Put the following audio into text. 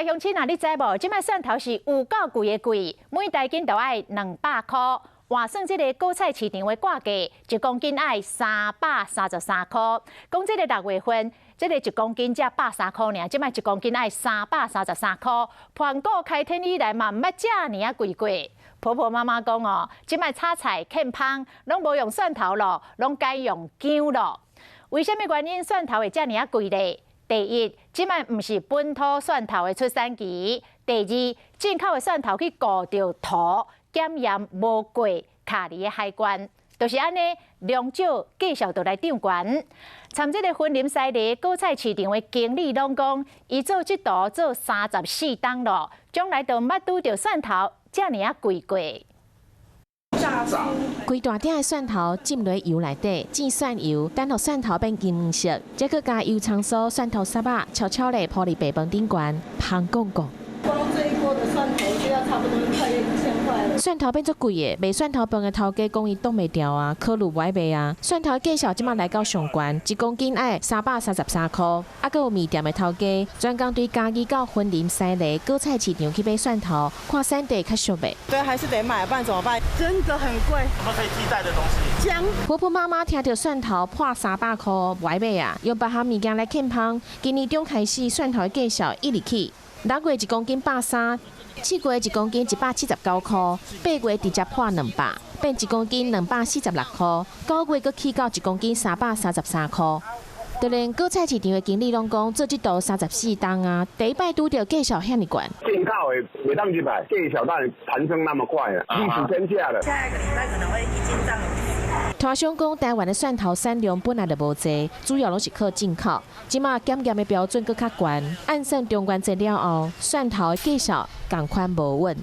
鄉親啊，你知無？這擺蒜頭是有夠貴的貴，每大斤都愛200箍。換算這个果菜市場的掛價，一公斤愛333箍。講這个6月份，這个一公斤才130箍爾，這擺一公斤愛333箍。盤古開天以來嘛，毋捌遮爾仔貴過。婆婆媽媽講哦，這擺炒菜、劵芳攏無用蒜頭咯，攏改用薑咯。為啥物原因蒜頭會遮爾仔貴咧？第一，這擺毋是本土蒜頭的出產期；第二，進口的蒜頭去顧著塗檢驗無過卡里的海關，就是按呢，量少價數就來漲懸。參這个雲林西螺果菜市場的經理攏講，伊做這道做34冬咯，從來都毋捌拄著蒜頭遮爾仔貴過。規大鼎的蒜頭浸佇油內底，煎蒜油，等予蒜頭變金黃色，再閣加油蔥酥、蒜頭沙仔，悄悄咧鋪佇白飯頂懸，芳講講。光這一鍋的蒜頭就要差不多快要1000塊了。蒜頭變足貴的，賣蒜頭飯的頭家講伊擋袂牢啊，考慮無愛賣啊。蒜頭價數這擺來到上懸，一公斤愛333箍。啊，閣有麵店的頭家，專工對嘉義到雲林西螺果菜市場去買蒜頭，看產地較俗袂。對，還是得買，不然怎麼辦？真的很貴。什麼可以替代的東西？薑。婆婆媽媽聽著蒜頭破300箍，無愛買啊，用別項物件來劵芳。今年中開始，蒜頭的價數一直起。6月一公斤130，7月一公斤179箍，8月直接破200，變一公斤246箍，9月閣起到一公斤333箍。就連果菜市場的經理攏講，做這道34冬啊，第一擺拄著價數遐爾懸。進口的袂當入來，價數當然攀升那麼快啊，歷史天價了。下一個禮拜可能會一斤漲50。攤商講，台灣的蒜頭產量本來就無濟，主要攏是靠進口。這馬檢驗的標準閣較懸，按算中元節了後，蒜頭的價數仝款無穩。